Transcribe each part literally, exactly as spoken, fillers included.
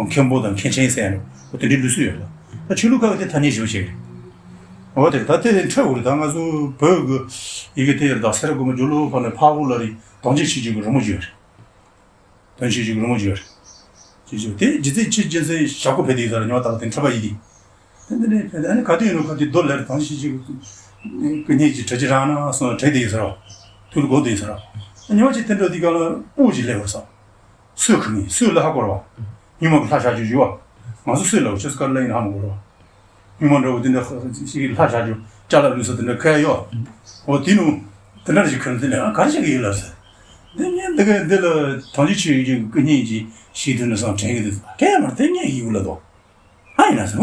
མཁན་པོ་དང་མཁན་ཆེན་ཟེར་ཡ་ལོ། དེ་འདྲའི་ལུགས་སྲོལ་ཡོད་ལ། ད་ཆོས་ལུགས་ཁག་དེ་ཐ་སྙད་ཞིག་བྱེད་རེད། འོ་དེ་ད་དེ་འཕྲད་འུ་རེད། ད་ང་ཚོ་བོད་ཀྱི་ཡི་གེ་དེ་ཡོད་ད། སེ་ར་དགོན་པ་ཇོ་ལོ་ཕ་ནས་ཕ་བོ་ལ་རི་དོན་ཆེན་ཆོས་རྒྱལ་གྱི་རི་མོ་བརྗོད་རེད། དོན་ཆེན་ཆོས་རྒྱལ་གྱི་རི་མོ་བརྗོད་རེད། ཅེས་བརྗོད་དེ་རྗེ་བཙུན་ཆོས་རྒྱལ་མཚན་ཞབས་སྐུ་ཕེབས་དེ་ཡོད་ས་རེད། ཉོ་ད་དེ་འཕྲད་པ་ཡི་གེ། དེ་འདི་ནས་ཕེབས་ཨ་ནི་ག་དུས་ཡིན་ནོ་ག་དུས་རྡོ་ལེར་དང་ཤི་ཅིག་གི་སྙིང་གི་གྲ་ཅི་རང་ན་སོང་བྲེག་དེ་ཡོད་ས་རེད། དུས་ལ་གོ་དེ་ཡོད་ས་རེད། ཉོ་ཅིག་དེ་འདྲ་དེ་ག་ལ་དབུ་ཅིག་སླེབས་པ་ས། སོས་ཁུ་ནི་སོས་ལ་ཧ་གོ་ར་བ། སྨྱུག་མ་གི་ལྷ་བཞག་རྒྱུ་ཞུ་བ། ང་ཚོ་སོས་ལ་བ་ཆོས་སྐལ་ལ་ཡིན་ཧ་མ་གོ་ར་བ། སྨྱུག་མ་འདྲ་བོ་དེ་འདྲ་ཞིག་གི་ལྷ་བཞག་རྒྱུ་ཅ་ལག་ལུས་ས་དེ་འདྲ་ཁ་ཡོད། འོ་དེ་ནུ་དེ་འདྲ་ཞིག་ཁུར་དེ་འདྲ་ག་རེ་བྱེད་ཀྱི་ཡོད་ལབ་ཟེར། དེ་ངས་འདི་ག་འདི་ལ་དོན་ཆེ་ཆོས་ཀྱི་སྐུ་བརྙན་ཅིག་ཤེས་དུས་ནས་བཟུང་དྲན་གྱི་འདུག་སྐད་མར་དེ་ངས་ཡིག་ལ་དོ། ཨ་ཡིན་ན་ཟེར་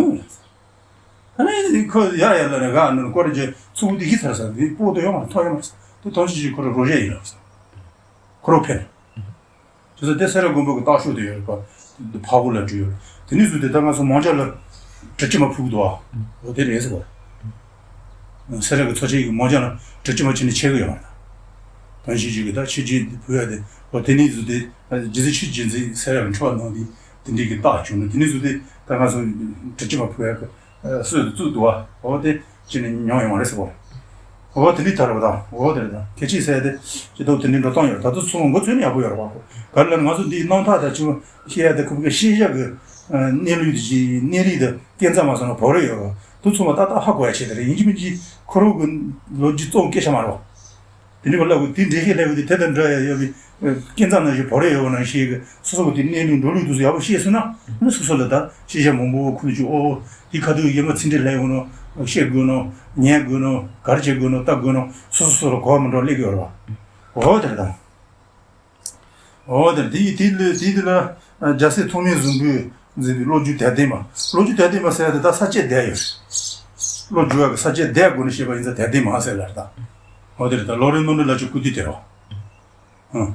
ཨུ། ཨ་ནི་ཁོ་ཡ་ཡ་ལ་ནི་ག་ནི་སྐོར་གྱི་ཚུགས་འདི་ཡིད་ཚར་ས་འདི་པོ་དོ་ཡོང་མ་ཐོ་ཡོང་མ་ས་དེ་དོན་ཆེ་ཆོས་ཁོ་ར་རོ་བཞི་ཡིན་ལབ་ས། ཁོ་རོ་ཕེབས། ཅེས་སོགས་དེ་སེ་ར་དགོན་པ་གི་སྟག་ཤོག་དེ་ཡོད་པ། ཕ་བོ་ལ་བྲིས་ཡོད། དེ་ནས་བཟུང་སྟེ་ད་ང་ཚོ་མང་ཇ་ལ་དྲི་ཅི་མ་ཕུག་འདུག་ཨ། འོ་དེ་རེད་ཟེར་བ། སེ་ར་གི་ཚོ་ཆེན་གྱི་མང་ཇ་ལ་དྲི་ཅི་མ་ཕྱིན་ནས་ཆད་གི་ཡོད་མ་རེད། ད་གཞིས་བྱེས་ཀྱི་ད་ཆོས་རྗེ་བུ་ཡ་དེ་འོ་དེ་ནས་བཟུང་སྟེ་རྗེ་བཙུན་ཆོས་རྗེ་འཛིན་སེ་ར་གི་འཕྲོ་བ་གནང་དེ་དེ་འདྲའི་གི་རྟགས་བྱུང་ནས་དེ་ནས་བཟུང་སྟེ་ད་ང་ཚོ་དྲི་ཅི་མ་ཕུག་ཡ་གི་སྲོལ་དུ་བཙུགས་འདུག་བ། འོ་དེ་ཅི་ནས་མྱོང་ཡོང་བ་རེད་ཟེར་གོ། འོ་དེ་འདྲའི་དར་བ་དང་འོ་དེ་རེད་དང་ཁྱད་ཆོས་ཟེར་ཏེ་ཅི་ཐོག་དེ་འདྲའི་འགྲོ་སྟངས་ཡོད། ད་དུང་ཚུར་འགོ་ཚུགས་ནས་ཡག་པོ་ཡོད་རེད་བ། ག་རེ་ལབ་ན་ང་ཚོ་འདིའི་རྣམ་ཐར་དང་ཅི་ཤེས་ཡ་དེ་ཁོ་གི་ཤེས་བྱ་གི་གནས་ལུགས་དེ་གནས་རིགས་དེ་སྐས་འཛེགས་མ་སོང་ན་བོར་ཡོད་རེད་བ། དུ་ཚུགས་པ་ཏག་ཏག་ཧ་གོ་ཡ་ཆེད་དེ་རེད། ཡིན་གཅིག་མིན་གཅིག་ཁོ་རང་གི་ལོ་རྒྱུས་གཙོ་བོ་སྐད་ཆ་མ་རེད་བ། དེ་འདྲ་བ་ལབ་དགོས་དེ་འདྲ་ཞིག་ལབ་དགོས་དེ་དེ་དང་འདྲ་ཡ་ཡོད་པའི་སྐས་འཛེགས་ནང་བཞིན་བོར་ཡོད་པ་ནང་བཞིན་གྱི་སོ་སོ་གི་དེ་གནས་ལུགས་འགྲོ་ལུགས་དེ་ཚོ་ཡག་པོ་ཤེས་སོང་ན་ནི་སོ་སོ་ལ་ད་ཤེས་བྱ་མང་པོ་ཁུར་བཅུག་ཨོ་དེ་ཁ་ཐུག་ཡིན་ན་ཚིག་འགྲེལ་ལབ་དགོས་ནོ་བཤད་དགོས་ནོ་ཉན་དགོས་ནོ་ག་རེ་བྱེད་དགོས་ནོ་ལྟ་དགོས་ནོ་སོ་སོ་སོ་ལ་གོ་བ་མི་འགྲོ་སླེབས་ཀྱི་ཡོད་རེད་བ། ཨོ་དེ་རེད་ད། འོ་དེ་དེ་དེ་ལ་དེ་དེ་ལ་རྒྱལ་སྲས་ཐོགས་མེད་གཟིགས་པོས་མཛད་པའི་བློ་རྒྱུགས་དད་ལྡན་མ། བློ་རྒྱུགས་དད་ལྡན་མ་ཟེར་ཡ་དེ་ད་ས་བཅད་བསྡད་ཡོད་རེད། བློ་རྒྱུགས་ཡ་གི་ས་བཅད་བསྡད་དགོས་ནས་བཤད་པ་ཡིན་ཙང་དད་ལྡན་མ་ཟེར་ལ་རེད་ད། འོ་དེ་རེད་ད། ལོ་རེ་ནོར་འདྲི་ལ་ཆུ་སྐུ་དུས་དེ་རོ། ཨང་།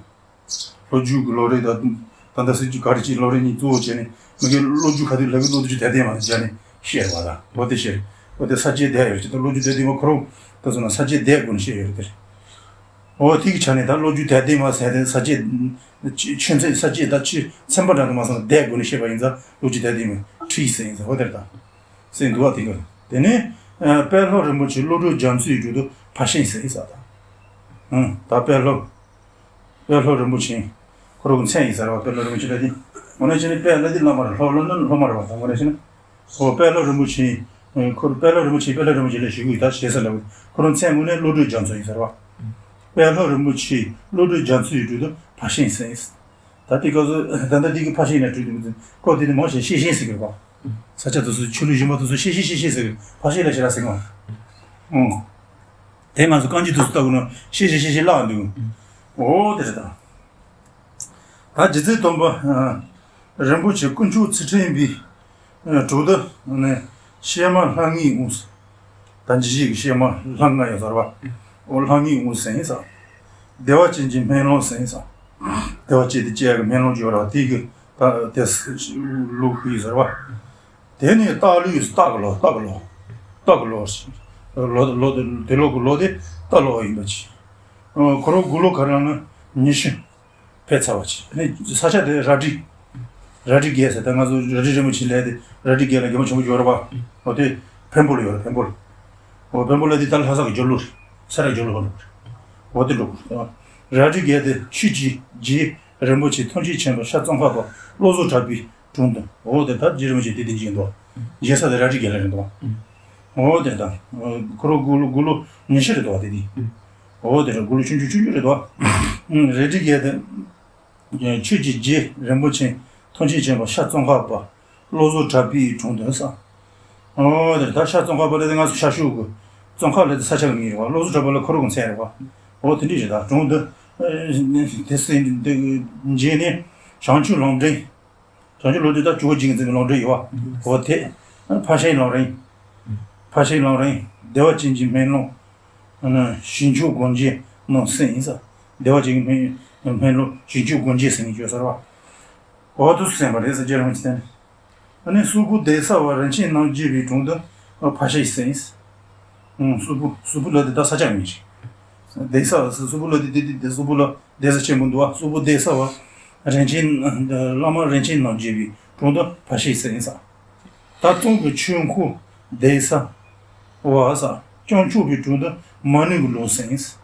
བློ་རྒྱུགས་ཀྱི་ལོ་རེ་ད་ད་ལྟ་སྲིད་ཇུས་ག་རེ་ཅིག་ལོ་རེ་གཉིས་གཙོ་བོ་བྱས་ནས་མི་གི་བློ་རྒྱུགས་ག་དུས་ལ་གི་བློ་རྒྱུགས་དད་ལྡན་མ་བྱས་ནས་བཤད་རེད་བ་ད། འོ་དེ་བཤད་རེད། འོ་དེ་ས་བཅད་བསྡད་ཡོད་རེད་ད། བློ་རྒྱུགས་དད་ལྡན་མ་ཁོ་རང་ད་སོང་ན་ས་བཅད་བསྡད་དགོས་ནས་བཤད་ཡོད་རེད་དེ་རེད། འོ་དེ་གི་ཆ་ནས་ད་བློ་རྒྱུགས་དད་ལྡན་མ་ཟེར་ཏེ་ས་བཅད། ཆོས་ཆོས་ཚན་ས་བཅད་ད་ཆོས་ཚན་པ་འདྲ་དུ་མ་སོང་བསྡད་དགོས་ནས་བཤད་པ་ཡིན་ཙང་བློ་རྒྱུགས་དད་ལྡན་མ་ཁྲིད་ཟེར་ཡིན་ཙང་འོ་དེར་ད། ཟེར་འདུག་བ་དེ་ག་དེ་ནས་དཔལ་ལྷོ་རིན་པོ་ཆེ་བློ་གྲོས་རྒྱ་མཚོའི་རྒྱུད་དུ་ཕར་ཕྱིན་ཟེར་ཡིན་ས་ད། ད་དཔལ་ལྷོ། དཔལ་ལྷོ་རིན་པོ་ཆེ། ཁོ་རང་གི་མཚན་ཡིན་ཟེར་བ་དཔལ་ལྷོ་རིན་པོ་ཆེ་ལ་དེ། འོ་ན་ཅི་ནས་དཔལ་ལ་དེ་བླ་མ་རེད། ལྷོ་ལ་ནི་སློབ་མ་རེད་བ་དང་འོ་ན་ཅི་ནས། ཨོ་དཔལ་ལྷོ་རིན་པོ་ཆེ། ཁོ་དཔལ་ལྷོ་རིན་པོ་ཆེ་དཔལ་ལྷོ་རིན་པོ་ཆེ་ལ་ཞུ་གི་ཡོད་ད་ཞེས་ཟེར་ལབ། ཁོ་རང་མཚན་དངོས་གནས་བློ་གྲོས་རྒྱ་མཚོ་ཡིན་ཟེར་བ། དཔལ་ལྷོ་རིན་པོ་ཆེ་བློ་གྲོས་རྒྱ་མཚོ་ཡི་རྒྱུད་དུ་ཕར་ཕྱིན་ཟེར། ད་དེ་སྐབས་སུ་ད་ལྟ་དེ་གི་ཕར་ཕྱིན་ནས་བྲིས་འདུག་ཁོ་དེ་ནི་མང་ཆེ་ཤེས་བཞིན་ཟེར་གི་རེད་བ། ས་ཆ་དེ་ཚོ་ཆོས་ལུགས་གཞན་པ་དེ་ཚོ་ཤེས་ཤེས་ཤེས་ཤེས་ཟེར་གི་ཕར་ཕྱིན་ལ་ཞེ་དྲག་ཟེར་གི་མ། ཨོ། དེ་ང་ཚོ་རྐང་རྗེས་དུས་སུ་ལྟ་དགོས་ན་ཤེས་ཤེས་ཤེས་ཤེས་བཀླགས་འདུག་ཨོ་དེ་རེད་ད། ད་རྗེ་བཙུན་སྟོན་པ་རིན་པོ་ཆེ་དཀོན་མཆོག་ཚུལ་ཁྲིམས་པའི་གྲོགས་དུ་ནས་གཤེད་མ་ལྷ་ངའི་དབུས་སུ། ད་འཇིགས་བྱེད་ཀྱི་གཤེད་མ་ལྷ་ལྔ་ཡོད་ཟེར་བ། ཨོ་ལྷ་ངའི་དབུས་སུ་ཟེར་ཡིན་ས། བདེ་བ་ཅན་གྱི་སྨན་ལོང་ཟེར་ཡིན་ས། བདེ་བ་ཅན་དེ་སྐྱེ་ཡག་གི་སྨན་ལོང་ཡོད་ར་དེ་གི་ད་དེ་ལུགས་ཤིག་ཟེར་བ། དེ་ནས་སྟག་ལུས་སྟག་གི་ལོ་སྟག་གི་ལོ། སྟག་གི་ལོ། ལོ་ལོ་དེ་ལོ་གི་ལོ་དེ་སྟག་ལོ་ཡིན་པ་ཅི། ཁོ་རང་དགུང་ལོ་ག་རེ་ལབ་ན་ཉི་ཤུ་ཕེབས་ཚར་བ་ཅི། ཨ་ནི་ས་ཆ་དེ་རལ་གྲི། རལ་གྲི་རྒྱལ་ཟེར་ད་ང་ཚོ་རལ་གྲི་རིན་པོ་ཆེ་ལས་དེ་རལ་གྲི་རྒྱལ་ལ་རྒྱལ་མོ་ཆེན་པོ་ཡོད་རེད་བ། འོ་དེ་འཕན་པོ་ལ་ཡོད་རེད་འཕན་པོ་ལ། འོ་འཕན་པོ་ལ་དེ་ད་ལྷ་ས་གི་ཇོ་ལུ་རེད། ས་ར་ཇོ་ལུ་ཧོ་ལུ་རེད། འོ་དེ་འགྲོ་དགོས་རེད། རལ་གྲི་རྒྱལ་དེ་ཆོས་ཀྱི་རྗེ་རིན་པོ་ཆེ་ཐམས་ཅད་མཁྱེན་པ་ཤར་ཙོང་ཁ་པ་བློ་བཟང་གྲགས་པའི་དྲུང་དུ། འོ་དེ་ད་རྗེ་རིན་པོ་ཆེ་དེ་དེ་འཇིག་འདུག་མཇལ་ས་དེ་རལ་གྲི་རྒྱལ་ལ་རེད་འདུག་འོ་དེ་ད། ཁོ་རང་དགུང་ལོ་དགུང་ལོ་ཉི་ཤུ་རེད་འདུག་དེ་དེ། འོ་དེ་རེད་དགུང་ལོ་ཆུང་ཆུང་ཆུང་ཆུང་རེད་འདུག་རལ་གྲི་རྒྱལ་དེ། ཆོས་ཀྱི་རྗེ་རིན་པོ་ཆེ་ཐམས་ཅད་མཁྱེན་པ་ཤར་ཙོང་ཁ་པ་བློ་བཟང་གྲགས་པའི་དྲུང་དུ་ས། འོ་དེ་ད་ཤར་ཙོང་ཁ་པ་ལ་དེ་ང་ཚོ་ཤར་ཕྱོགས་ཀྱི་ཙོང་ཁ་ལ་དེ་ས་ཆ་གི་མིང་རེད་བ། བློ་བཟང་གྲགས་པ་ལ་ཁོ་རང་གི་མཚན་རེད་བ། འོ་དེ་འདྲ་ཞིག་ད་དྲུང་དུ། དེ་སྲིད་འདི་མཇལ་ནས་བྱང་ཆུབ་ལམ་འདྲེན། བྱང་ཆུབ་ལམ་འདི་ད་ཇོ་བོ་རྗེ་བཙུན་གྱི་ལམ་འདྲེན་ཡོད་བ། འོ་དེ། ཕར་ཕྱིན་ལམ་རིམ། ཕར་ཕྱིན་ལམ་རིམ་བདེ་བ་ཅན་གྱི་སྨན་ལོང་། ཞིང་སྐྱོང་སྒོ་འབྱེད་རྣམས་གསན་ཡིན་ས། བདེ་བ་ཅན་གྱི་སྨན་སྨན་ལོང་ཞིང་སྐྱོང་སྒོ་འབྱེད་ཟེར་ནས་བརྗོད་ས་རེད་བ། འོ་དུ་གསན་པ་རེད་ཟེར་རྒྱལ་རིན་པོ་ཆེ་བསྟན། ཨ་ནི་གསུམ་པོ་གདན་ས་བ་རིན་ཆེན་རྣམ་རྒྱལ་བའི་དྲུང་དུ་ཕར་ཕྱིན་ཟེར་ཡིན་ས། ཨང་གསུམ་པོ་གསུམ་པོ་ལ་དེ་ད་ས་ཆ་མིང་རེད། གདན་ས་བ་གསུམ་པོ་ལ་དེ་དེ་དེ་གསུམ་པོ་ལ་གདན་ས་ཆེན་པོ་འདུག་བ། གསུམ་པོ་གདན་ས་བ་རིན་ཆེན་བླ་མ་རིན་ཆེན་རྣམ་རྒྱལ་བའི་ དྲུང་དུ་བར་ཤེས་ཟེར་ཡིན་ས། ད་གཙང་གི་ཆོས་འཁོར་གདན་ས་བ་ས། སྐྱབས་མཆོག་པའི་དྲུང་དུ་མ་ཎི་གི་ལུང་ཟེར་ཡིན་ས།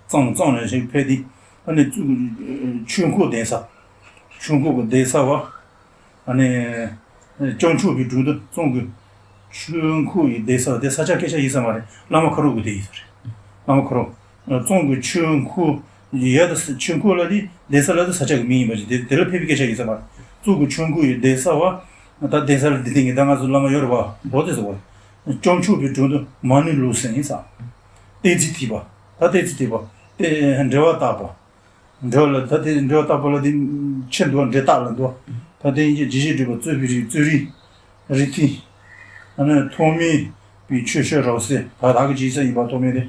གཙང་གཙང་ནས་ཞིག་ཕེབས་ཏེ། ཨ་ནི་གཙུག་ཆོས་འཁོར་གདན་ས། ཆོས་འཁོར་གྱི་གདན་ས་བ། ཨ་ནི་སྐྱབས་མཆོག་པའི་དྲུང་དུ་གཙང་གི་ཆོས་འཁོར་ཡི་གདན་ས་བ་དེ་ས་ཆ་སྐད་ཆ་ཡིན་ས་མ་རེད། བླ་མ་ཁ་རོག་གི་དེ་ཡིན་ས་རེད། བླ་མ་ཁ་རོག་གཙང་གི་ཆོས་འཁོར་ཡ་ད་ཆོས་འཁོར་ལ་དེ་གདན་ས་ལ་དེ་ས་ཆ་གི་མིང་ཡིན་པ་ཅིག་དེ་དེ་ལ་ཕེབས་པའི་སྐད་ཆ་ཡིན་ས་མ་རེད། གཙང་གི་ཆོས་འཁོར་ཡི་གདན་ས་བ། ད་གདན་ས་ལ་དེ་སྟེང་གི་ད་ང་ཚོ་བླ་མ་ཡོད་རེད་བ། འོ་དེ་ཟེར་བ། སྐྱབས་མཆོག་པའི་དྲུང་དུ་མ་ཎི་ལུང་ཟེར་ཡིན་ས། བསྟན་རྩིས་ཐིགས་པ། ད་བསྟན་རྩིས་ཐིགས་པ། དེ་འགྲེལ་པ་བརྟག་པ། འགྲེལ་པ་ལ་ད་དེ་འགྲེལ་པ་བརྟག་པ་ལ་དེ་ཕྱིར་འདུག་འགྲེལ་བརྟག་ལ་འདུག་ད་དེ་ཡིན་གྱི་རྗེ་བཤད་སྒྲུབ་པ་རྩོད་པའི་རིགས། རྩོད་རིགས། རིགས་ཐིགས། ཨ་ནི་ཐོགས་མེད་པའི་ཆོས་བཤད་རབ་གསལ། ད་བདག་གི་རྗེས་ས་ཡིན་པ་ཐོགས་མེད་དེ།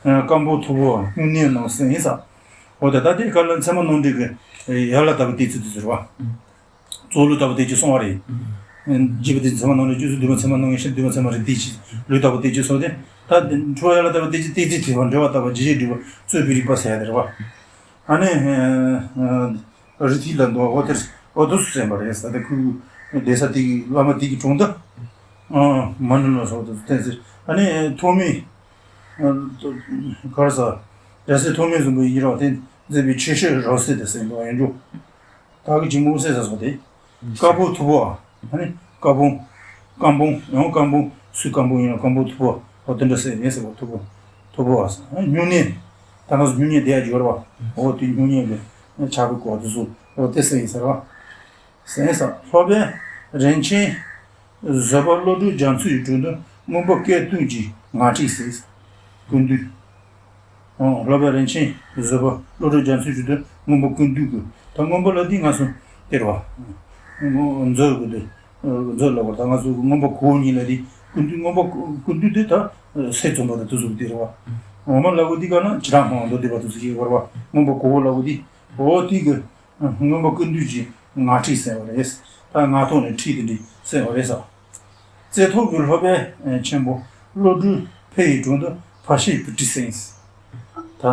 ཨ་ཀམ་པོ་ཐུབ་པོ་སྨྱུང་གནས་རྣམས་ཟེར་ཡིན་ས། འོ་ད་ད་དེ་ག་ལ་ཚད་མ་རྣམ་འགྲེལ་གྱི་ཡན་ལག་ལྟ་བུ་བསྟན་ཚུལ་དེ་ཟེར་བ། རྩོམ་ལུས་ལྟ་བུ་བསྟན་བཅོས་སོང་བ་རེད། རྒྱས་པ་དེ་ཚད་མ་རྣམ་འགྲེལ། བཅུ་གསུམ་བསྡུས་པ་ཚད་མ་རྣམ་ངེས་ཤིང་། བསྡུས་པ་ཚད་མ་རིགས་གཏེར་ཆོས་ལུས་ལྟ་བུ་བསྟན་བཅོས་སོང་སྟེ། ད་འཕྲོས་ཡན་ལག་ལྟ་བུ་བསྟན་བཅོས་བསྟན་རྩིས་ཐིགས་པ། འགྲེལ་པ་བརྟག་པ། རྗེ་བཤད་སྒྲུབ་པ། རྩོད་པའི་རིགས་པ་ཟེར་ཡ་དེ་རེད་བ། ཨ་ནི་རིགས་ཐིགས་ལ་འདུག་འོ་དེར་འོ་དུ་སུ་ཟེར་བ་རེད་ས། དེ་ཁུ་གདན་ས་དེ་གི་བླ་མ་དེ་གི་དྲུང་དུ་མ་ཎི་ལུང་སོགས་དུ་བསྟན་ཟེར། ཨ་ནི་ཐོགས་མེད་ག་རེ་ཟ། རྒྱལ་སྲས་ཐོགས་མེད་བཟུམ་པའི་ཡིད་རོགས་དེ་མཛད་པའི་ཆོས་བཤད་རབ་གསལ་དེ་ཟེར་འདུག་ཡོན་ཇོ། ད་གི་ཅིག་མུ་གསལ་ས་སོགས་དེ། ཀ་པོ་ཐུ་བོ། ཨ་ནི་ཀ་པོ། ཀམ་པོ། ཡང་ཀམ་པོ། སུའི་ཀམ་པོ་ཡིན་ན་ཀམ་པོ་ཐུ་བོ། འོ་དེ་འདྲ་ཟེར་ཡིན་ཟེར་བ། ཐུ་བོ། ཐུ་བོ་བ་ཟེར། སྨྱུང་གནས། ད་ང་ཚོ་སྨྱུང་གནས་བསྡད་ཡ་ཡོད་རེད་བ། འོ་དེ་སྨྱུང་གནས་ཀྱི་ཆགས་པའི་སྐོར་དེ་ཚོ་འོ་དེ་ཟེར་ཡིན་ཟེར་བ། ཟེར་ཡིན་ཟེར། ལྷོ་པའི་རིན་ཆེན་བཟོད་པ་བློ་གྲོས་རྒྱ་མཚོ་ཡི་དྲུང་དུ་མངོན་པ་སྐལ་བདུད་ཀྱི་ངག་ཁྲིད་ཟེར། ཀུན་བཏུས། ཨོ། སློབ་དཔོན་རིན་ཆེན་བཟོད་པ་བློ་གྲོས་རྒྱ་མཚོའི་དྲུང་དུ་མངོན་པ་ཀུན་བཏུས་ཀྱི། ད་མངོན་པ་ལ་འདི་ང་ཚོ་སྟེར་བ། མཛོད་ཀྱི་འདི། མཛོད་ལ་བར་ད་ང་ཚོ་མངོན་པ་གོ་གཉིས་ལ་འདི་ཀུན་བཏུས། མངོན་པ་ཀུན་བཏུས་འདི་ད་སེ་བཙུན་པ་དང་དུ་གསུམ་སྟེར་བ། འོ་མ་ལ་བུ་འདི་ག་ན་བྱེ་བྲག་སྨྲ་བ་མདོ་སྡེ་པ་དུ་གསུམ་གྱིས་བར་བ། མངོན་པ་གོ་བོ་ལ་བུ་འདི། འོ་འདི་གི། མངོན་པ་ཀུན་བཏུས་ཀྱི་ངག་ཁྲིད་ཟེར་བ་རེད། ད་ངག་ཐོག་ནས་ཁྲིད་དེ་འདི་ཟེར་བ་རེད་ཟེར། རྩེ་ཐོག་གི་སློབ་དཔོན་ཆེན་པོ་བློ་གྲོས་འཕེལ་ཡི་དྲུང་དུ་བར་ཆད་སྤུ་གྲི་ཟེར། ད་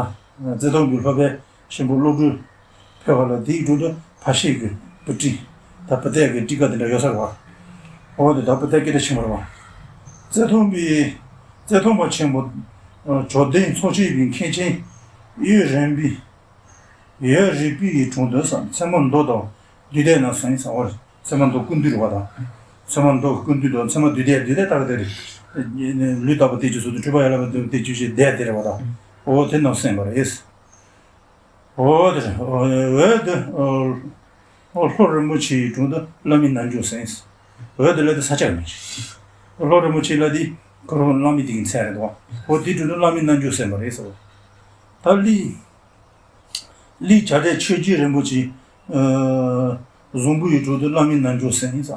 རྩེ་ཐོག་གི་སློབ་དཔོན་ཆེན་པོ་བློ་གྲོས་འཕེལ་བ་ལ་དེའི་དྲུང་དུ་བར་ཆད་ཀྱི་སྤུ་གྲི། ད་སྤུ་ཐད་ཀྱི་སྤྲི་ཀ་དེ་འདྲ་ཡོད་ས་རེད་བ། འོ་དེ་ད་སྤུ་ཐད་སྐད་གྲགས་ཆེན་པོ་རེད་བ། རྩེ་ཐོག་པའི། རྩེ་ཐོག་པ་ཆེན་པོ་ཇོ་བདེ་མཚོ་སྐྱེས་པའི་མཁན་ཆེན་གཡུ་རིམ་པའི། ཡོད་རིག་པའི་ཡི་དྲུང་དུ་ཟེར། ཚད་མ་མདོ་དང་བསྡུས་ཏེ་ན་ཟེར་ཡིན་ཟེར་བ་རེད། ཚད་མ་མདོ་ཀུན་བཏུས་རེད་བ་དང་། ཚད་མ་མདོ་ཀུན་བཏུས་དང་ཚད་མ་བསྡུས་ཏེ། བསྡུས་ཏེ་ལྟ་གི་དེ་རེད། ལུས་ལྟ་བུ་སྟེ་ཅི་སོ་དང་འཁྲུལ་པ་ཡན་ལ་བ་སྟེ་ཅི་ཞེས་བསྡད་དེ་རེད་བ་དང་། འོ་དེ་རྣམས་གསན་པ་རེད། འོ་དེ་རེད། འོ་དེ། ལྷོ་རིན་པོ་ཆེའི་དྲུང་དུ་བླ་མའི་རྣལ་འབྱོར་ཟེར་ཡིན། འོ་དེ་ལ་དེ་ས་ཆ་མེད། ལྷོ་རིན་པོ་ཆེ་ལ་དེ་ཁོ་རང་བླ་མའི་དེ་གི་མཚན་རེད་དོ། འོ་དེའི་དྲུང་དུ་བླ་མའི་རྣལ་འབྱོར་གསན་པ་རེད་ཟེར་བ། ད་ལི། ལི་བྱ་བྲལ་ཆོས་རྗེ་རིན་པོ་ཆེ། ཨ། བཟང་པོ་ཡི་དྲུང་དུ་བླ་མའི་རྣལ་འབྱོར་ཟེར་ཡིན་ས།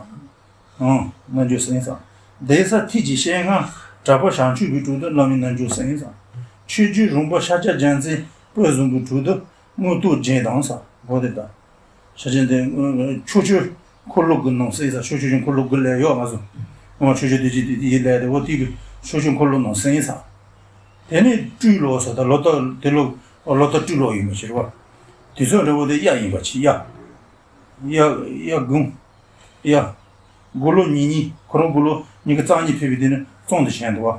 ཨང་། རྣལ་འབྱོར་ཟེར་ཡིན་ས། གདན་ས་ཐིག་གི་སྤྱན་སྔར་གྲགས་པ་བྱང་ཆུབ་པའི་དྲུང་དུ་བླ་མའི་རྣལ་འབྱོར་ཟེར་ཡིན་ས། ཆོས་རྗེ་རོང་པ་ཤཱཀྱ་རྒྱལ་མཚན་དཔལ་བཟང་པོའི་དྲུང་དུ་མངོན་རྟོགས་རྒྱན་དང་ས། འོ་དེ་ལྟ། ཤཱཀྱ་དེ་ཕྱོགས་ཆོས་འཁོར་ལོ་དགུ་རྣམས་ཟེར་ཡིན་ས། ཕྱོགས་ཆོས་ཀྱི་འཁོར་ལོ་དགུ་ལས་ཡོད་ང་ཚོ། འོ་ཕྱོགས་ཆོས་དེ་ཅི་དེ་ཡི་ལས་དེ་འོ་དེ་གི་ཕྱོགས་ཆོས་འཁོར་ལོ་རྣམས་ཟེར་ཡིན་ས། དེ་ནས་སྤྲུལ་ལོ་ས། ད་ལོ་ཏོག་དེ་ལོ་ལོ་ཏོག་སྤྲུལ་ལོ་ཡིན་པ་ཕྱིར་བ། དུས་ཚོད་འདྲ་བོ་དེ་དབྱར་ཡིན་པ་ཕྱིར་དབྱར། དབྱར་དབྱར་དགུན། དབྱར། དགུང་ལོ་ཉེར་གཉིས། ཁོ་རང་དགུང་ལོ་ཉིས་བརྒྱ་རྩ་གཉིས་ཕེབས་པའི་དུས་ནས་བཙོན་དུ་བཞག་འདུག་བ།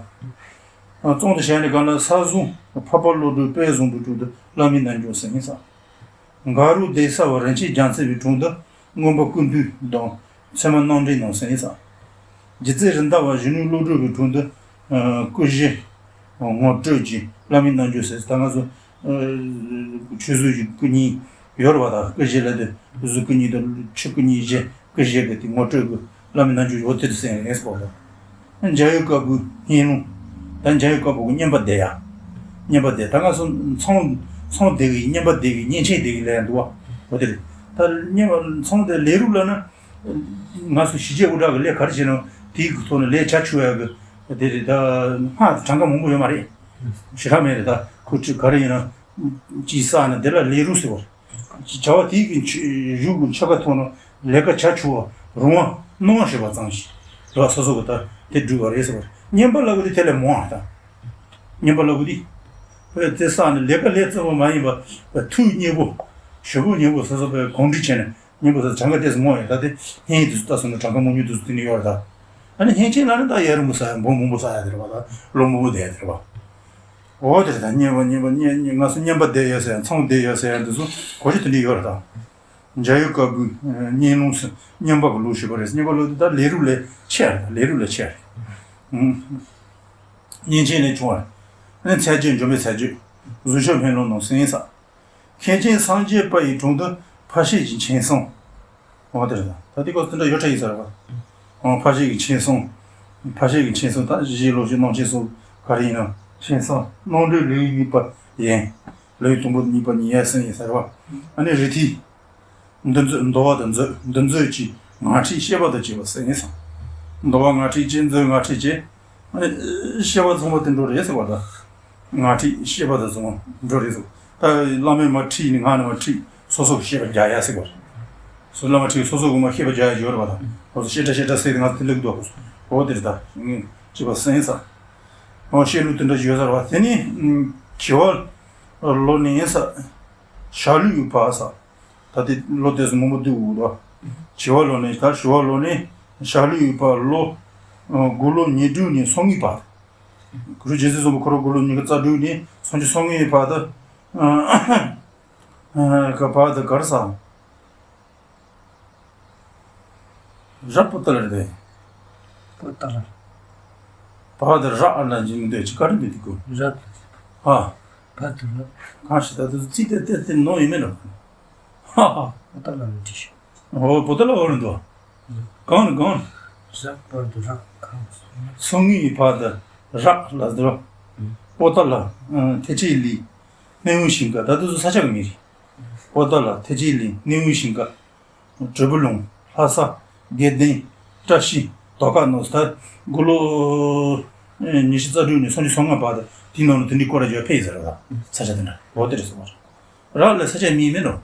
བཙོན་དུ་བཞག་ནས་གང་ལ་ས་བཟུང་འཕགས་པ་བློ་གྲོས་དཔལ་བཟང་པོའི་དྲུང་དུ་བླ་མའི་རྣལ་འབྱོར་ཟེར་ཡིན་ས། མགར་བོ་གདན་ས་བ་རིན་ཆེན་རྒྱལ་མཚན་པའི་དྲུང་དུ་མངོན་པ་ཀུན་བཏུས་དང་ཚད་མ་རྣམ་འགྲེལ་རྣམས་ཟེར་ཡིན་ས། རྗེ་བཙུན་རེད་མདའ་བ་གཞོན་ནུ་བློ་གྲོས་ཀྱི་དྲུང་དུ་སྐུ་བཞི་ངོ་སྤྲོད་ཀྱི་བླ་མའི་རྣལ་འབྱོར་ཟེར། ད་ང་ཚོ་ཆོས་གཟུགས་ཀྱི་སྐུ་བརྙན་ཡོད་རེད་བ། ད་སྐུ་བཞི་ལ་དེ་གཟུགས་སྐུ་བརྙན་དང་ཆུ་སྐུ་བརྙན་བཞི། སྐུ་བཞི་གི་དེ་ངོ་སྤྲོད་ཀྱི་བླ་མའི་རྣལ་འབྱོར་འོ་དེ་དུ་གསན་ཡིན་ཟེར་བ། འཇའ་འོད་དཀར་པོའི་སྙན་ལུང་། ད་འཇའ་འོད་དཀར་པོ་གི་བསྙེན་པ་བཟླས་ཡ། བསྙེན་པ་བཟླས། ད་ང་ཚོ་ཚོང་ཚོང་སྡེ་གི་བསྙེན་པ་སྡེ་གི་བསྙེན་ཆེན་སྡེ་གི་ལས་འདུག་བ། འོ་དེ་རེད། ད་བསྙེན་པ་ཚོང་སྡེ་ལས་རུག་ལ་ན། ང་ཚོ་གཞིས་བྱེས་དབུ་དྲག་གི་ལས་ག་རེ་བྱས་ན་དེའི་ཐོག་ནས་ལས་བྱ་ཆུག་ཡ་གི་དེ་རེད། ད་སྔགས་གྲངས་ཀ་མང་པོ་ཡོད་མ་རེད། ཞེ་དྲག་མེད་རེད། ད་ཁོ་ཅི་ག་རེ་ཡིན་ན་ཅི་བསགས་ན་དེ་ལ་ལས་རུག་ཟེར་བ། བྱ་བ་དེའི་གི་གཞུག་གི་ཆ་ག་ཐོག་ནས་ལས་ཀ་བྱ་ཆུག་པ་རུང་བ་གནང་བ་ཞེས་པ་ཙམ་ཞིག་རེད་བ། སོ་སོ་གི་ད་དེ་སྒྲུབ་པ་རེད་ཟེར་བ། བསྙེན་པ་ལབ་དགོས་དེ་དེ་ལས་མང་བ་དང་། བསྙེན་པ་ལབ་དགོས་དེ། དཔེ་དེ་བསགས་ནས་ལས་ཀ་ལས་རྩོམ་པ་མ་ཡིན་པ་ཐུགས་མཉེས་པོ། ཞེ་པོ་མཉེས་པོ་སོ་སོ་དཔེ་གང་འདྲི་བྱས་ནས། སྙིང་པོ་ཟེར་གྲངས་ཀ་ཏོག་ཙམ་སྔོག་ཡོད་ད། དེ་ཧེ་དེ་ཚོ་ལྟ་སོང་ན་གྲངས་ཀ་མང་ཉུང་དེ་ཚོ་དེ་ནས་ཡོད་རེད་ད། ཨ་ནི་ཧེ་ཅན་ལ་ནི་ད་ཡ་རིང་པོ་ཟ་ཡ་འབུ་མང་པོ་ཟ་ཡ་དེ་རེད་པ། ད་ལོ་མང་པོ་བསྡད་ཡ་དེ་རེད་པ། འོ་དེ་རེད་ད། བསྙེན་པ་བསྙེན་པ་བསྙེན་བསྙེན་ང་ཚོ་བསྙེན་པ་བསྡད་ཡོད་ཟེར་ཡ། མཚམས་བསྡད་ཡོད་ཟེར་ཡ་འདི་ཚོ་གོ་ཆ་དེ་འདྲ་ཡོད་རེད་ད། འཇའ་ཡུལ་དཀར་པོའི་བསྙེན་ལུང་ཟེར། བསྙེན་པ་གི་ལུགས་ཞུས་པ་རེད། བསྙེན་པ་ལུགས་དེ་ད་ལས་རིམ་ལས་ཆེ་རེད། ལས་རིམ་ལས་ཆེ་རེད། ཨུམ། བསྙེན་ཆེན་ལས་ཆུང་བ་རེད། ཨ་ནི་མཚན་བརྗོད། འབྱོན་པའི་མཚན་བརྗོད། གཟུངས་མཆོག་སྨོན་ལམ་རྣམས་གསན་ས། མཁན་ཆེན་སངས་རྒྱས་པ་ཡི་དྲུང་དུ་ཕ་ཤེས་ཀྱི་མཁྱེན་གསུམ། འོ་དེ་རེད། ད་དེ་སྐོར་དེ་འདྲ་ཡོད་ཁྲ་ཡིན་ས་རེད་པ། འོ་ཕ་ཤེས་ཀྱི་མཁྱེན་གསུམ། ཕ་ཤེས་ཀྱི་མཁྱེན་གསུམ་ད་གཞི་ལོ་རྒྱུས་ནང་མཁྱེན་གསུམ་ག་རེ་ཡིན་ན། མཁྱེན་གསུམ་རྣམ་འགྲེལ་ལེའུ་གཉིས་པ་ཡན། ལེའུ་དང་པོ་གཉིས་པ་ཉིད་ཡར་གསན་ཡིན་ས་རེད་པ། ཨ་ནི་རི་ཐིག་འདུ་མཛོད། འདུ་བ་དང་མཛོད། འདུ་མཛོད་ཀྱི་ངག་ཁྲིད་བཤད་པ་དང་བཅས་པ་གསན་ས། འདུ་བ་ངག་ཁྲིད་བཅས། མཛོད་ངག་ཁྲིད་བཅས། ཨ་ནི་བཤད་པ་ཚང་མ་དེ་འགྲོ་རེད་ཟེར་བ་དང་། ངག་ཁྲིད་བཤད་པ་དང་ཚང་མ་འགྲོ་རེད་ཟེར། ད་བླ་མས་མར་ཁྲིད་ནས་ངག་ནས་མར་ཁྲིད། སོ་སོ་གི་བཤད་པ་རྒྱག་ཡ་ཟེར་བ་རེད། སོ་བླ་མ་ཁྲིད་སོ་སོ་གི་མར་བཤད་པ་རྒྱག་ཡ་ཡོད་རེད་པ། ད་འོ་ཚོ་བཤད་གྲྭ་བཤད་གྲྭ་ཟེར་ཏེ་ང་ཚོ་དེ་ལུགས་འདུག་འོ་དེ་རེད་ད། ཅེས་པ་གསན་ས། འོ་བཤད་ལུགས་དེ་འདྲ་ཡོད་ས་རེད་པ། དེ་ནི་བྱི་བ་ལོ་ནས་ས། ཞྭ་ལུའི་བར་ས། ད་ལྟའི་ལོ་དེ་ཚོ་མང་པོ་འདུག་འདུག་བྱི་བ་ལོ་ནས་ད་བྱི་བ་ལོ་ནས་ཞྭ་ལུའི་བར་ལོ། དགུང་ལོ་ཉེར་དྲུག་ནས་སོ་གཉིས་བར། གུ་རུ་རྗེ་བཙུན་བཟང་པོ་ཁོ་རང་དགུང་ལོ་ཉི་ཤུ་རྩ་དྲུག་ནས་སུམ་ཅུ་སོ་ལྔའི་བར་དུ། ག་བར་དུ་གར་ས། ར་པོ་ཏ་ལ་རེད། པོ་ཏ་ལ། བ་དེ་ར་ཨ་ན་འཇིག་འདོད་ཅི་ག་རེ་འདོད་དེ་ཀོ། ར། ཨ། བ་དེ་ར། གང་ཞིག་ད་དུ་ཚིག་དེ་དེ་དེ་ནོ་ཡིན་མིན་རོ། ཧ་ཧ། པོ་ཏ་ལ་ནི་འདི་ཤི། ཨོ་པོ་ཏ་ལ་འོ་རེད་འདུག་གང་ནི་གང་། ར་པོ་དེ་ར་གང་། སོང་ངི་བ་དེ་ར་ལ་དེ་ར། པོ་ཏ་ལ། ཐེ་ཆེ་ལི། སྣེའུ་ཤིང་ཀ་ད་དུ་ས་ཆ་གི་མི་རེད། པོ་ཏ་ལ་ཐེ་ཆེ་ལི་སྣེའུ་ཤིང་ཀ་དྲིལ་བུ་ལུང་། ལྷ་ས། དགེ་ལྡན། བཀྲ་ཤིས། དོ་ཁ་ནོ་སྟ། དགུང་ལོ་ཉི་ཤུ་རྩ་དྲུག་ནས་སུམ་ཅུ་སོ་ལྔ་བར་དུ་དེའི་ནང་ནས་དེ་འདྲའི་སྐོར་ར་ཡོད་ཕེ་ཡིན་ཟེར་བ། ས་ཆ་དེ་འདྲ་འོ་དེ་རེད་ཟེར་བ། ར་ལ་ས་ཆ་མིང་མིན་ནོ།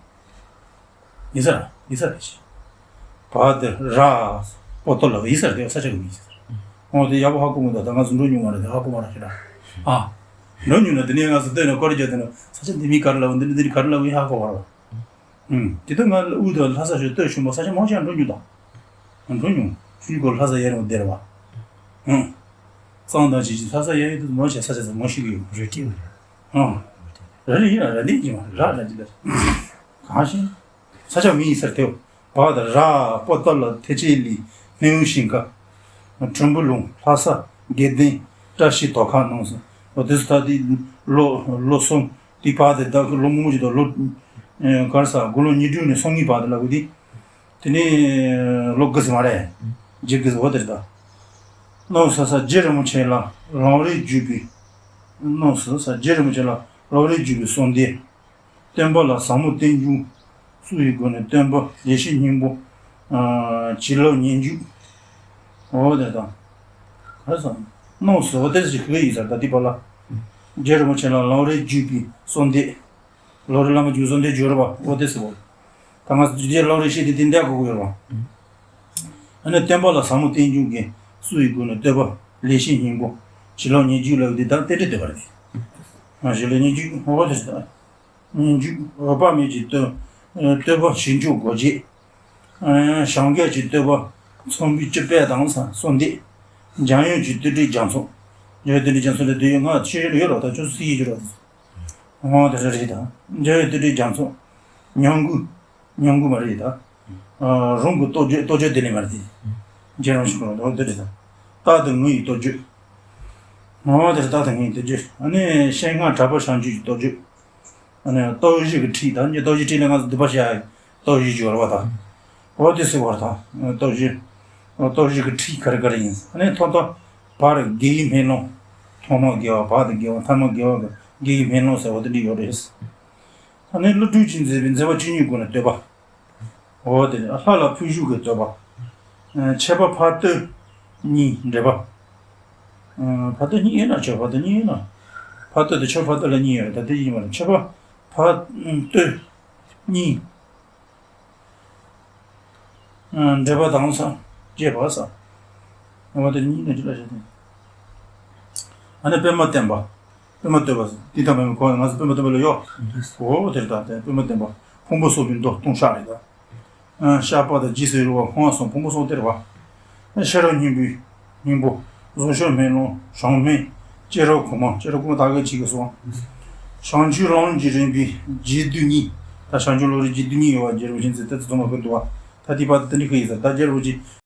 ཡིན་ཟེར་ཡིན་ཟེར་རེད་ཤི། བ་དེ་ར། པོ་ཏོ་ལ་ཡིན་ཟེར་དེ་ས་ཆ་གི་མིང་ཟེར། འོ་དེ་ཡག་པོ་ཧ་གོ་མི་འདུག་ད་ང་ཚོ་འགྲོ་མྱོང་བ་རེད་དེ་ཧ་གོ་མ་ར་ཤི་ར། ཨ། འགྲོ་མྱོང་ན་དེ་ནས་ང་ཚོ་ལྟོས་ནས་སྐོར་ར་རྒྱག་དེ་ན་ས་ཆ་འདི་མིང་ག་རེ་ལབ་འདི་འདི་ག་རེ་ལབ་ཡིན་ཧ་གོ་བ་ར། ཨུམ། དེ་དག་ང་ལ་དབུས་དང་ལྷ་ས་ཞོལ་སྟོད་ཆུ་མོ་ས་ཆ་མང་ཆེ་འགྲོ་མྱོང་དང་། འགྲོ་མྱོང་། ཆུ་སྐོར་ལྷ་ས་ཡར་རང་བསྡད་ར་བ། ཨུམ། གཙང་དང་བྱེད་ཀྱི་ལྷ་ས་ཡར་ཡོད་དུ་མང་ཆེ་ས་ཆ་ཚང་མང་ཤོས་ཀྱི་ཡོད། རེད་ཀྱི། ཨུམ། ར་རེད་ཡིན་ར་ར་ནི་ཡིན་ར་ར་ཅི་ལ། གང་ཤེས། ས་ཆ་མིང་ཡིན་ཟེར་དེའོ། བ་དང་ར། པོ་ཏ་ལ། ཐེ་ཆེ་ལི། སྣེའུ་ཤིང་ཀ་དྲིལ་བུ་ལུང་། ལྷ་ས། དགེ་ལྡན། བཀྲ་ཤིས། དོ་ཁ་ནང་སོང་། འོ་དེ་ཚོ་ད་དེ་ལོ་ལོ་གསུམ། དེ་བར་དེ་ད་ལོ་མང་པོ་ཞིག་དང་ལོ། ག་རེ་ཟ་དགུང་ལོ་ཉེར་དྲུག་ནས་སོ་གཉིས་བར་དེ་ལབ་དགོས་དེ། དེ་ནས་ལོ་དགུ་ཟིན་མ་རེད། རྗེ་དགུ་ཟིན་འོ་དེ་རེད་ད། གནམ་ས་ས་རྗེ་རིན་པོ་ཆེ་ལ་ལམ་རིམ་བརྒྱུད་པའི། གནམ་ས་ས་རྗེ་རིན་པོ་ཆེ་ལ་ལམ་རིམ་བརྒྱུད་པའི་གསུང་ལྡེ། སྟོན་པ་ལ་ཟབ་མོ་བསྟན་འགྱུར། སུ་ཡི་སྒོ་ནས་སྟོན་པ་ལེགས་བཤད་སྙིང་པོ། བྱིན་རླབས་སྙན་བརྒྱུད། འོ་དེ་དང་། ག་རེ་ཟ། གནམ་ས་འོ་དེ་ཞིག་གི་ཡིན་ས་ད་དེ་པ་ལ། རྗེ་རིན་པོ་ཆེ་ལ་ལམ་རིམ་བརྒྱུད་པའི་གསུང་ལྡེ། ལམ་རིམ་བླ་མ་རྒྱུད་གསུམ་དེ་བརྗོད་རོགས་པ་འོ་དེ་ཟེར་བ། ད་ང་ཚོ་རྗེ་ལམ་རིམ་བཤད་དེ་དེ་འདྲ་གོ་གི་ཡོད་པ། ཨ་ནི་སྟོན་པ་ལ་ཟབ་མོ་བསྟན་འགྱུར་གྱི་སུ་ཡི་སྒོ་ནས་བསྟོད་པ་ལེགས་བཤད་སྙིང་པོ་བྱིན་རླབས་སྙན་བརྒྱུད་ལབ་དེ་ད་དེ་འདྲ་བསྟོད་པ་རེད། ང་ཞེ་ལ་སྙན་བརྒྱུད་འོ་དེ་ཟེར། སྙན་བརྒྱུད་འོད་དཔག་མེད་ཀྱི་བསྟོད་བསྟོད་པ་ཞིང་སྐྱོང་སྒོ་འབྱེད། ཞང་གས་ཀྱི་བསྟོད་པ་ཚངས་པའི་བཅུ་པད་དང་གསུང་ལྡེ། འཇམ་དབྱངས་ཀྱི་བསྟོད་སྒྲའི་རྒྱ་མཚོ། འཇམ་དབྱངས་བསྟོད་སྒྲའི་རྒྱ་མཚོ་ལ་དེ་ཡོད་ང་ཤེས་ཡོད་རོགས་ད་ཁྱོད་སུ་ཡིས་ཀྱི་རོགས། འོ་དེ་རེད་རེད་ད། འཇམ་དབྱངས་བསྟོད་སྒྲའི་རྒྱ་མཚོ། ཉམས་མགུར། ཉམས་མགུར་མ་རེད་ད། རང་གི་རྟོགས་བརྗོད་རྟོགས་བརྗོད་དེ་ལས་མ་རེད་དེ། རྗེ་རིན་པོ་ཆེ་ཁོ་རང་འོ་དེ་རེད་ད། རྟག་ཏུ་ངུ་ཡི་རྟོགས་བརྗོད། འོ་དེ་རེད་རྟག་ཏུ་ངུ་ཡི་རྟོགས་བརྗོད་ཨ་ནི་ཤེས་ལྔ་གྲགས་པ་བྱང་ཆུབ་ཀྱི་རྟོགས་བརྗོད། ཨ་ནི་སྟོབས་བཞི་གི་ཁྲིད་ད་ནི་སྟོབས་བཞི་ཁྲིད་ལས་ང་ཚོ་སྡིག་པ་བཤགས་ཡ་སྟོབས་བཞི་སྦྱོར་བ་དང་། འོ་དེ་ཟེར་བར་དང་སྟོབས་བཞི། སྟོབས་བཞི་གི་ཁྲིད་ག་རེ་ག་རེ་ཡིན་ཨ་ནི་ཐོག་མཐའ་བར་དགེ་བའི་སྨོན་ལམ། ཐོག་མ་དགེ་བ་བར་དུ་དགེ་བ་ཐ་མ་དགེ་བ་གི་དགེ་བའི་སྨོན་ལམ་ཟེར་བ་དེ་འདྲ་ཡོད་རེད། ཨ་ནི་ཀླུ་སྒྲུབ་ཀྱིས་མཛད་པའི་མཛད་པ་བཅུ་གཉིས་སྒོ་ནས་བསྟོད་པ། འོ་དེ་ནི་ལྷ་ལ་ཕུལ་བཞུགས་ཀྱི་བསྟོད་པ། མཆོད་པ་ཕ་བསྟོད་གཉིས་འགྲེལ་པ། ཕ་བསྟོད་གཉིས་ཡིན་ན་མཆོད་པ་བསྟོད་གཉིས་ཡིན་ན། ཕ་བསྟོད་དེ་མཆོད་ཕ་བསྟོད་ལ་གཉིས་ཡོད་རེད་ད་དེ་ཡིན་པ་རེད་མཆོད་པ་ཕ་བསྟོད་གཉིས། འགྲེལ་པ་དང་ས། བཅས་པ་ས། འོ་དེ་གཉིས་ནི་ཅི་ལ་བྱ་དེ། ཨ་ནི་པདྨ་བསྟན་པ། པདྨ་བསྟོད་པ་འདི་དང་པདྨ་གོ་ང་ཚོ་པདྨ་བསྟོད་པ་ལ་ཡོད། འོ་དེར་ད་དེ་པདྨ་བསྟན་པ་ཕུང་པོ་གསོ་བའི་མདོ་ལྟུང་བཤགས་རེད་ད། ཨ། ཤ་པ་དང་རྗེས་སུ་ཡི་རང་བ་ཧོང་སོང་ཕུང་པོ་སོང་སྟེར་བ། ཤེས་རབ་སྙིང་པོའི་སྙིང་པོ། གཟུངས་གཞུག་སྨོན་ལམ་གཞུང་སྨན། སྐྱེས་རབས་གོང་མ་སྐྱེས་རབས་གོང་མ་ད་ག་ཅིག་གི་སོང་། བྱང་ཆུབ་ལམ་གྱི་རིམ་པའི་རྗེས་ཟློས་གཉིས། ད་བྱང་ཆུབ་ལམ་རིམ་རྗེས་ཟློས་གཉིས་ཡོད་པ་རྒྱལ་བུ་ཆེན་ཚེ་ཏེ་ཚོ་ཚང་མ་ཕེབས་འདུག་བ། ད་དེ་བར་དུ་དེ་འདྲ་ཁ་ཡིན་ས། ད་རྒྱལ་བུ་ཆེན་